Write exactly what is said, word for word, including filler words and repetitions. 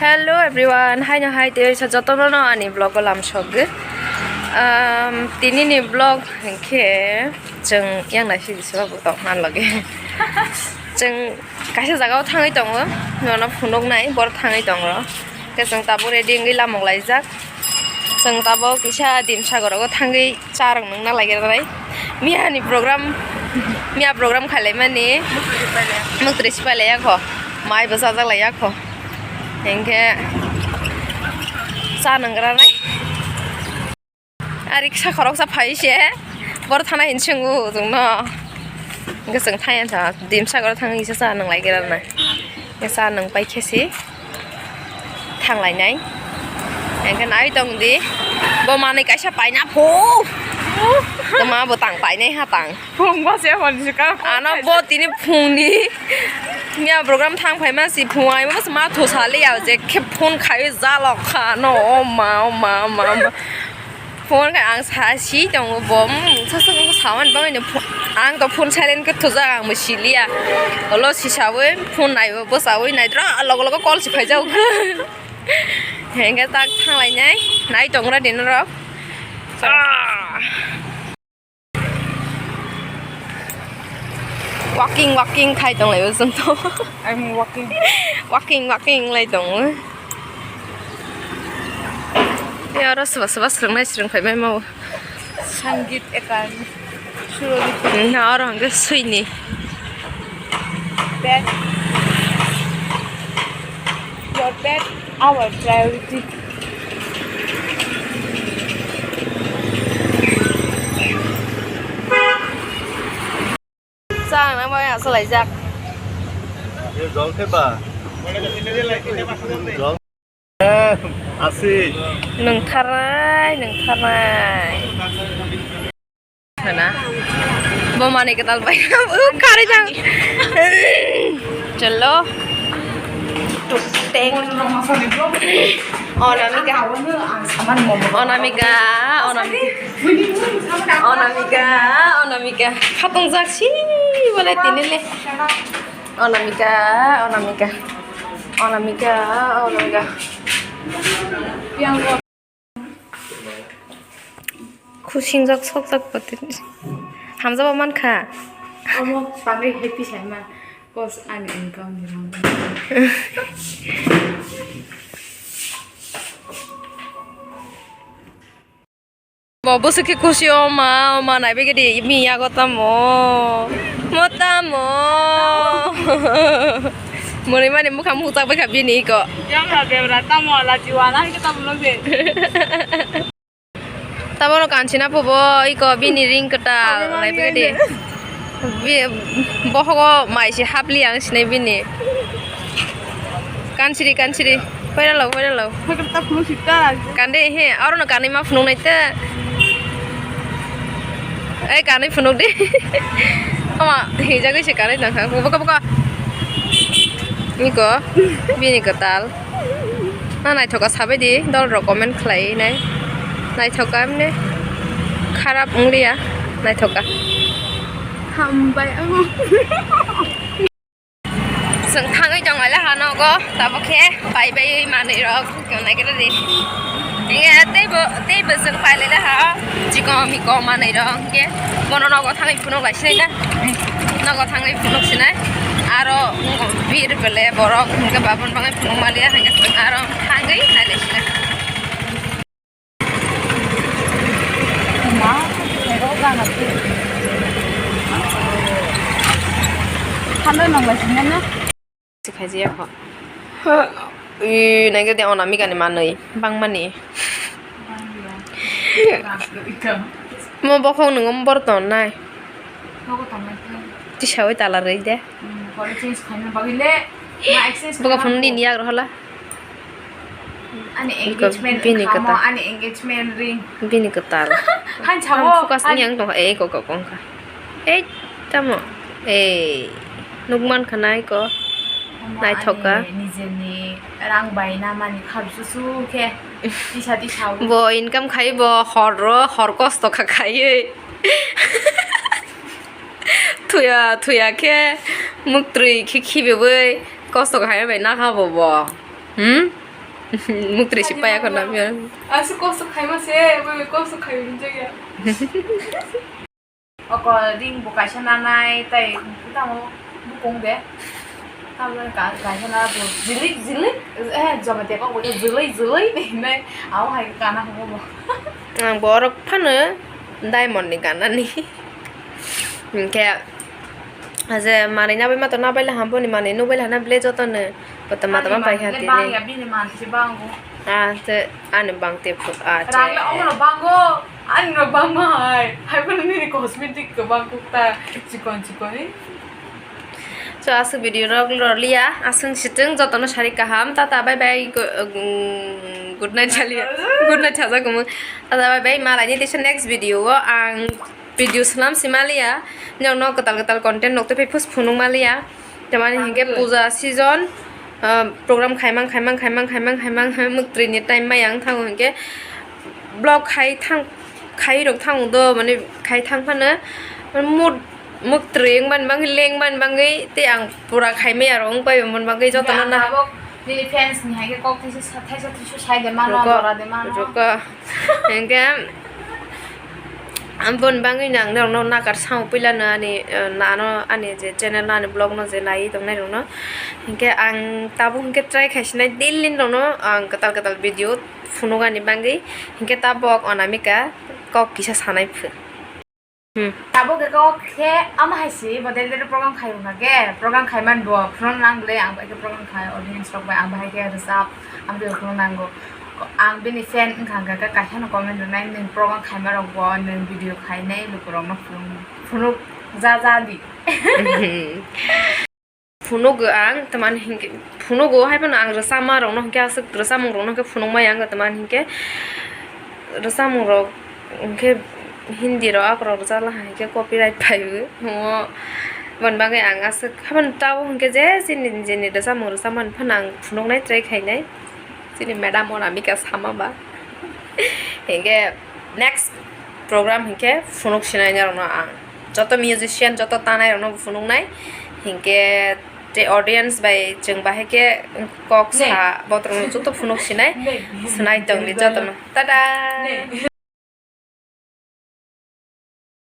Hello everyone, haino hai tei sa jotono no ani vlog o lamsogwi. Um, tini ni vlog hinkhe chwng yang naisidi seba bo tong han lage. Chwng kaisa jaga o thangwi tongo, nono phunuknai bor thangwi tongo. Khe chwng tabuk ready wngwi lamok laijak. Chwng tabuk kisa Dimsagoro thangwi. Charwng nungna laigra nai. Miya ni program, miya program khailai mani. Muktri sipai laiya kho. Mai bo chajak laiya kho. Hinkhe cha nungra nai. Ari kisa khoroksa phai se. Bor thana hin swngo chwngno. Hinkhe chwng thaya sa Dimsagoro thangwi kisa cha nung laigra nai. Cha nung pai khe si. Thanglainai. Hinkhe nai tong di. Bo manwi kaisa paina phu. Tama bo tang painai ha tang. Phung ba se hon si ka. Ano bo tini phungni. Miya program thang phai ma si phung ai ma ma tho sali ya je khe phone khai ja lok kha no o ma o ma o ma o ma. Phone khe ang sa si tongo bo, mm, sa sa sa sawan bangwi no pho-, ang to phone silent khe thujak ang bo siliya. Olo sisawi phone naibo bwsawi naidra logo logo call si phaijak. Hengke tak thanglainai, nai tongra din norok. Walking walking khai tonglai o chwng to. I'm walking. Walking walking lai tongo. Tei oro soba soba swrwngnai swrwng phai mai ma o. Sangeet Academy. Surabhi. Na oro hwnkhe swini. Bed. Your bed, our priority. Chang nang bai asalaijak. Ye jol khe ba? Jol. Eh, asi. Nungtharnai, nungtharnai. Hana. Bo manwi kwtal bai. U kharwi jang. Chalo. Tuk teng. Onamika. Onamika, Onamika. Onamika, Onamika. Khatung jak si bole tini le. Onamika, Onamika. Onamika, Onamika. Khusing jak sok jak pati. Hamjaba mankha. Omo bagwi happy saima. Boss ani income ni rang. Bo bwswk khe khusi o ma, o ma naibai gidi miya go tamo. Mo tamo. Mwnwi mani mukhang muchak bai kha bini iko. Yang ha bebra tamo la jiwana ke tamo lo be. Taboro kanchina pubo iko bini ring kwtal naibai gidi. Bi-, bohogo mai se hapli ang sinai bini. Kansiri, kansiri. Poira lo, poira lo. Kande he, aro no kanwi ma phunuk nai te. Ei, kanwi phunuk di. Ama, hijagwi se kanwi tong kha. Buka, buka. Niko, bini kwtal. Na naithoka sabai di, dol rok comment khlai nai. Naithoka emne kharap wng liya, naithoka. Hambai ang. Chwng thangwi tong lai ha nogo, tabuk khe pai bai manwi rok. Kemnai khe ready. Inge teibo, teibo chwng pailai laha, chikon mikon manwi rok hwnkhe bono nogo thangwi phunuk lai sinai na, nogo thangwi phunuk sinai, aro bir bele borok hwnkhe babon bangwi phunuk maliya hwnkhe chwng aro thangwi nailai sinai. Thandai nang lai sinai na. Sikhaijaya kho. Ui, naikhe de Onamika ni manwi bangmani. Mo bokhok nwngo borton nai. Tisawi tala rwi de. Boga phone nini yagra hola. Ani engagement bini kwtal. Ani engagement ring. Bini kwtal. Han sao. Focus ni ang tong, eh, kok kok kong kha. Ei, tamo. Ei, nukman kha nai ko. Naithok kha. Ani nijeni rang bai na mani kharsusu khe. Tisa tisa. Bo income khai bo hor ro, hor kosto kha khaiwi. Thuya, thuya khe muktwi khe khibiwi kosto khai bai nakha bo bo. Hmm? Muktri si paya khornam ya. Aswk kosto khaima se, bai bai kosto khaima hinjakya. Oko ring bo kaisa nanai, tai tamo bukung de. Tamo ka-, kaisa na bo jilik jilik, eh, joma teba bo jilik jilik hinai, abo hai kana hamo bo. Ang borok phano diamond ni ganani. Hinkhe, je manwi nabai ma to nabai la hamboni manwi nubai la hana ble joto no. Koto mata ma pai kha tini. Bang ya bini man si bango. Ah, te ani bang te phu-, ah, che. Rang le omo no bango, ani no bang ma hai. Hai bono nini cosmetic ko bang kuk ta chikon chikon, eh. So, aswk video rok rw liya, aswk sitwng jotono sari kaham, tata bye bye, go-, um, good night chaliya, good night chajak kumu, tata bye bye, malai ni tesa next video o ang video swnam si maliya, nokno kwtal kwtal content nok tei phai phus phunuk maliya, tamani hinkhe puja season, ah, program khaimang khaimang khaimang khaimang khaimang muktri ni time maya wng thango hinkhe vlog khai thang, khai rok thango do, mane khai thang phano mood muktri wng mani bagwi, leng mani bagwi, tei ang pura khai maya rok wng pai mani bagwi jotono na. Nini fans ni hai khe kok thaisa sa-, thaisa thaisa sai de mano, jora de mano. Roko. Hinkhe aboni bagwi no ang norokno nakar sao puilano ani, eh, nano ani je channel no ani vlog no je naiwi tongnai rokno. Hinkhe ang tabuk hinkhe try khaisinai daily norokno ang kwtal kwtal video phunukani bagwi. Hinkhe tabuk Anamika kok kisa sanai phu. Hmm. Tabuk khe kok khe ama hai si bo dere dere program khai wngkha khe, program khai man bo phunuk nang le ang bai khe program khai audience rok bai ang bai khe rwchap ang bai phunuk nango. Ang bini fan wngkha hwnkha khe kaisa no comment rwnai nwng program khaima rok bo nwng video khainai lukurok no phunuk, phunuk ja ja di. Phunugo ang, tamani hinkhe phunugo, hai phano ang rwchapma rokno hinkhe aswk rwchapmung rokno hinkhe phunukmaya ang tamani hinkhe rwchapmung rok hinkhe Hindi rok akorok rwchapla hinkhe copyright phaiwi omo, aboni bagwi ang aswk hai phano tabuk hinkhe je chini nijeni rwchapmung rwchapmani phano ang phunuknai try khainai. Chini madam Anamika sama ba. Hinkhe next program hinkhe phunuk sinai norokno ang. Joto musician, joto tanai rokno phunuknai. Hinkhe tei audience bai chwng bahai khe kok sa botrokno joto phunuk sinai. Sinai tongdi jotono. Tada!